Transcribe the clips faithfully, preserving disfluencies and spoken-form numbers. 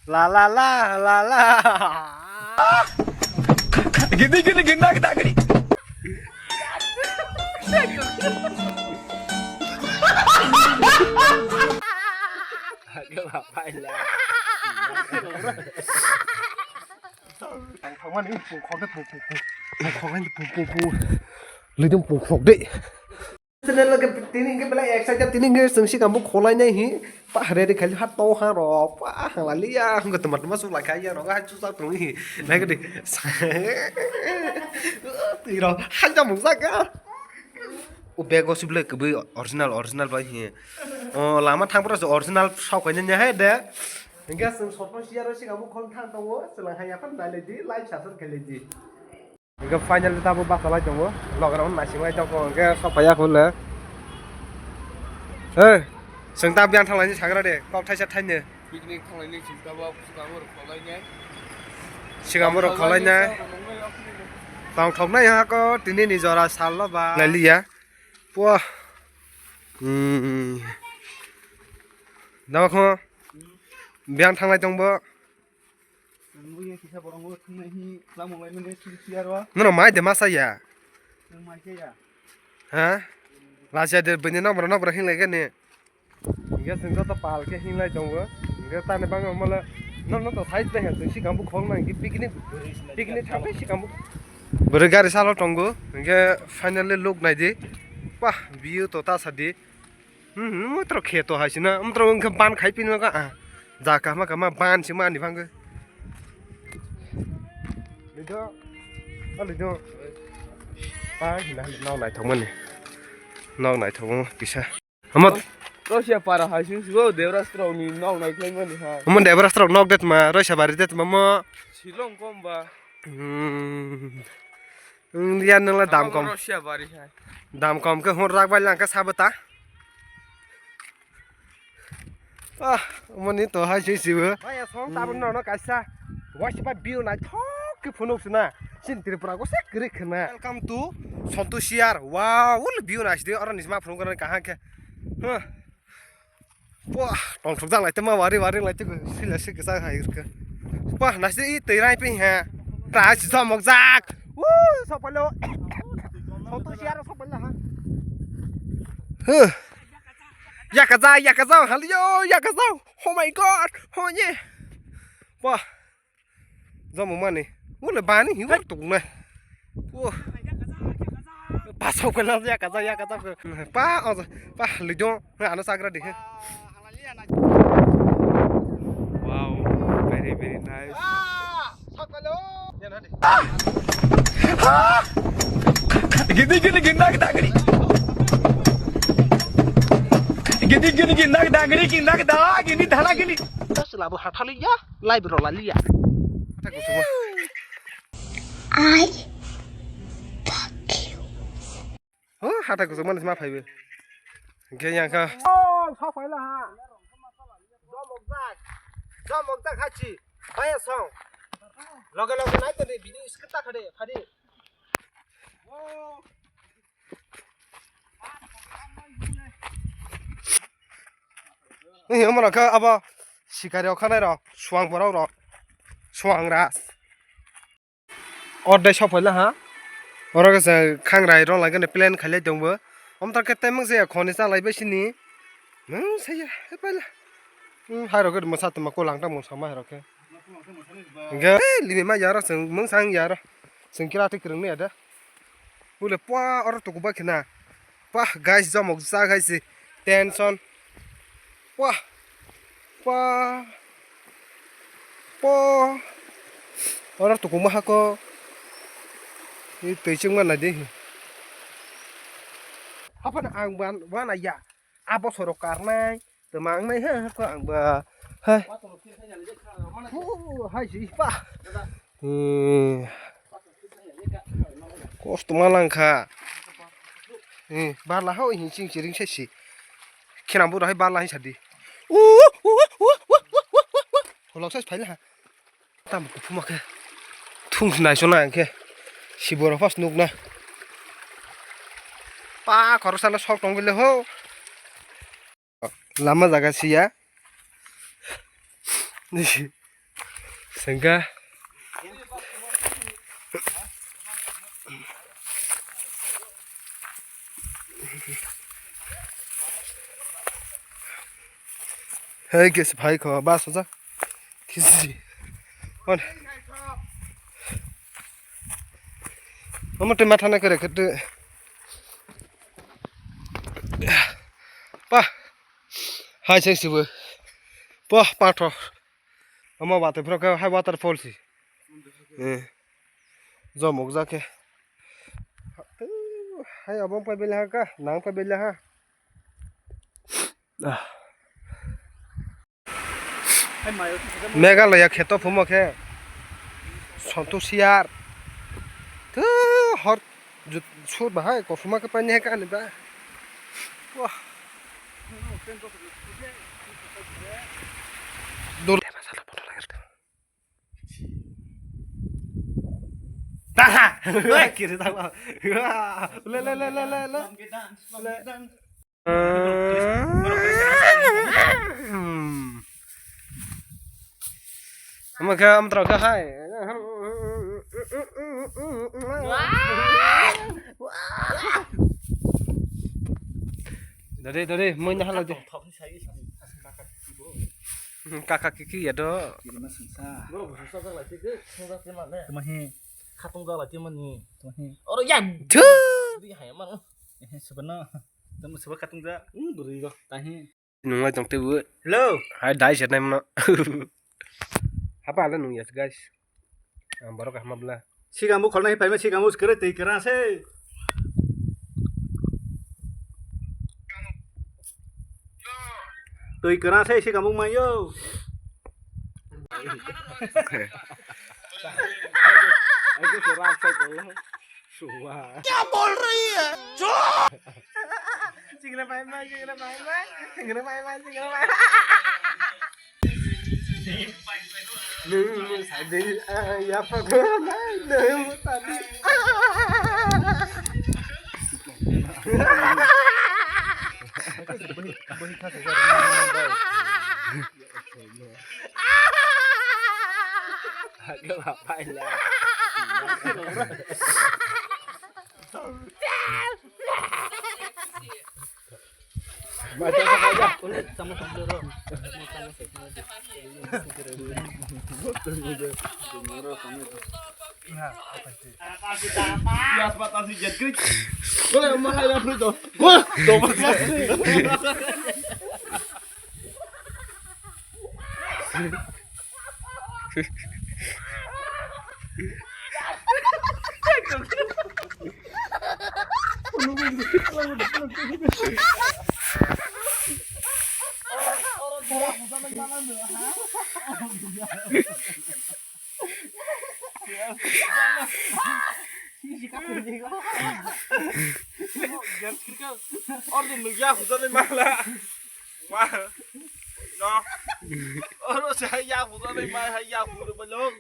La la la la la. Gini gini gini gini gini. Lidung pungkhok de. Channel lagi tini ke belai excited, tini ke sengsi kamu kholai nai hi. Pa ready khaili ha to ha ro pa hangla liya hangga teman teman sulai kaya ro ha chusa tong hi. Nai ke de. Tiro hangga mungsa ka. O bego sible ke original original bai hi. O lama thang pura original sau kanya nya hai de. Hingga seng sopo siya ro si kamu khol thang tongo selang hai apa nai le di live sasar khaili di. Hingke finally tabuk bachalai tongo, loge rok naisingwlai tongo, hingke sokphaiya hwnle. He, chwng ta biyang thanglaini sagra de, kok thaisa thaini. Picnic thanglaini chwng ta bo, swkang borok kholainai. Swkang borok kholainai. Tongthoknai hako tini ni jora salno ba. Nailiya. Pua. Hmm. Dawakho. Biyang thanglai tongbo. Ang bo ye kisa borok bo thungnai hi tlamung lai mani suri suri aro. Nono mai de masa ya. Ang mai khe ya. Ha? Lasia de bini nok bro nok bro hinglai gani. Hingke sing joto pal khe hinglai tongo. Hingke tani bangma mole nono to size bai han sing sikang bo khong nang picnic picnic thang bai sikang bo. Bwrwi gari salo tongo. Hingke finally look nai di. Wah, view to ta sa di. Hmm, hmm, motro kheto hai sina, motro wngkha ban khai pino ka, ah. Ja kama kama ban si mani bangke. Lido, oh, lido. Pa, hina, hina, nok naithok mani. Nok naithok mo, kisa. Amo. Rosia para hai sing sigo, Devrastra ni nok naiklai mani ha. Amo Devrastra nok det ma, Rosia bari det ma mo. Silong kom ba. Hmm. Wng ya nangla dam kom. Rosia bari hai. Dam kom ke hor rak bai lang ke sabo ta. Ah, moni to hai si sibo. Bhai, song tabuk nono kaisa. Wasipa view naithok ke phunuk sina. Sin Tripura ko se kiri khna. Welcome to Santosh Yar. Wow, ul view nai sidi oro nisma phunuk rani kahang ke. Huh. Wah, tongthok jak lai tongma wari wari lai tongma sila se kwchak hai rwkha. Wah, nasi i twi rai ping he. Rai si somok jak. Woo, sokpalo. Santosh Yar sokpalo ha. Huh. Yakaza, yakaza, halio, yakaza. Oh my God. Oh yeah. Wah. Jomo mani. Wole bani hi wak tuk na. Wo. Pa sok na ya kaza ya kaza. Pa o pa lido. Ano sagra dikhe. Wow, very very nice. Gini gini gini gini gini. Gini gini gini gini gini gini gini. Selabu hathaliya. Live rw laliya. Hathai kuchukma. I fuck you. Huh, hathai kuchukma nisi ma phaibo. Hingke yang kha. Oh, sok phaila ha. Jomok jak. Jomok jak hachi. Baya song. Loge loge nai tadi video skip ta khade, phadi. Ni omo rok khe abo sikari rok khanai rok, suang borok rok, suang ras. Ordek sok phaila ha. Oro khe khangrai rok lai khe plan khailai tongbo. Omtang khe temang se khoni chalai bai sini. Nang saya, hai pala. Hmm, hai rok mosa tuma ko langta mosa ma hai rok khe. Hingke, eh, lini ma yaro seng, mung sang yaro. Seng kira te kereng ni ada. Ule pua oro tuku ba khina. Pah, guys, jomok ja, guys, tension. Pah, pah, pah. Oro tuku ma hako. Ni twi chwng ma nai di. Hapan ang ban, ban ya. Abo soro karnai. Twmang nai ha, ha, ko ang ba. Ha. Hu, hai si pa. Hmm. Kosto ma lang kha. Hmm, barla hao hin ching chiring sai si. Khenam bo hai barla hin sadi. U, u, u. Holok sai phaila ha. Tam kuphuma khe. Thung nai sona ang khe. Siboro pas nuk na. Pa khoroksa no sok tong bile ho. Lama jaga siya. Sengka. Hei, kes bhai kho, bas hoja. Kisi. On. Omo tei matha nai kare kete. Pa. Hai se sibo. Pa, patho. Omo bate phro khe hai waterfall si. Eh. Jomok ja khe. Hai abong pai bela ha ka, nang pai bela ha. Ah. Meghalaya kheto phumo khe Santosh Yar. Thu hor sur bahai kophuma khe paini hai kani ba. Wah. Dol. Taha. Wah, kiri tahu. Wah, le le le le le le. Omo khe amtwrok khe hai. Dori, dori, mui nahalo de. Kaka kiki ya do. Tuma hi. Khatung jala timani. Tuma hi. Oro ya. Thu. Di hai man. Eh, sebeno. Tama seba khatung ja. Hmm, beri go. Tahi. Nunglai tong tebu. Hello. Hai dai set nai mano. Apa ala nung ya guys. Ang borok kahma bla. Sigang bo khornai phaima sigang bo kere tei kera se. Tei kera se sigang bo mayo. Kya bol rahi hai? Chingre bhai bhai, chingre bhai bhai, chingre bhai bhai, chingre bhai bhai. Nung sadi, ah, ya pa ko na, nung sadi. Order nugya hujani mala. Ma. No. Oro se hai ya hujani mai hai ya hujani balong.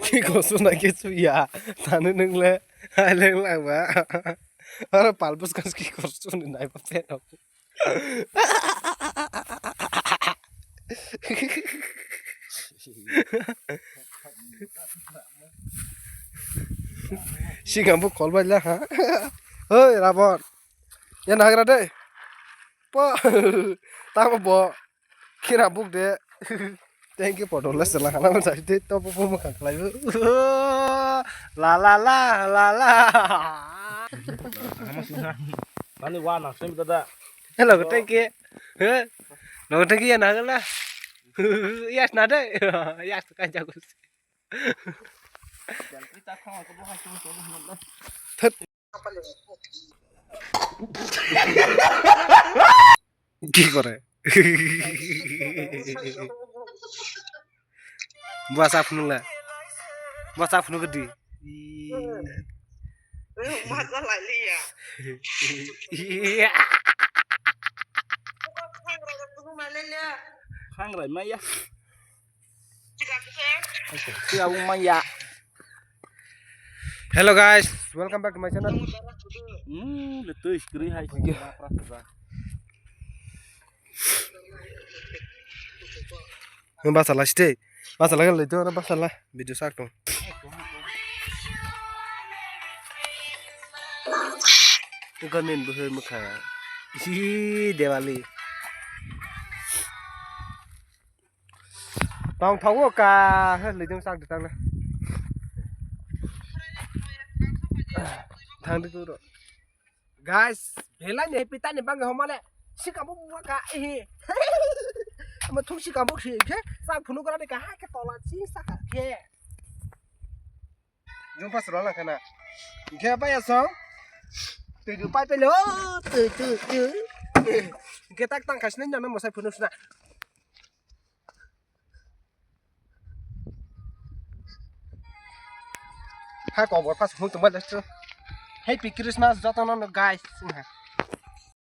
Ki kosu na kichu ya, tani nung le, hai leng lang ba. Aro palpus kas ki kosu ni nai pa pen aku. Sigang bo kol bai la ha. Hoi Rabon. Ya nagra de. Po. Tamo bo. Kira buk de. Thank you for the lesson la hana man sai de to bo bo mo kan klai. La la la la la. Ani wa na sem dada. Hello, thank you. He? No, thank you na gala. Yes na de. Yes kan jago. কি করে? Bua sa phunuk le. Bua sa phunuk di. Ih. Maza lai liya. Khangrai maya. Siya wng maya. Hello guys, welcome back to my channel. Hmm, le tui skri hai. Nung basa la stay. Basa la le to basa la video sak tong. Gamin buhur mukha. Hi Diwali. Tong thago ka, he, lidung sak ditang na. Thang di turo. Guys, belai ni pita ni bang homa le. Sikamo buka ka, eh. Ama thung sikamo khi khe, sak phunu kora de ka, ha ke tola chi saka khe. Jung pas rwla khana. Khe pa ya song. Tui du pai pele, oh, tui, tui, tui. Khe tak tang khasne jana mosai phunu sna. Ha, kobor pas hung tongma le. Happy Christmas jotono no guys.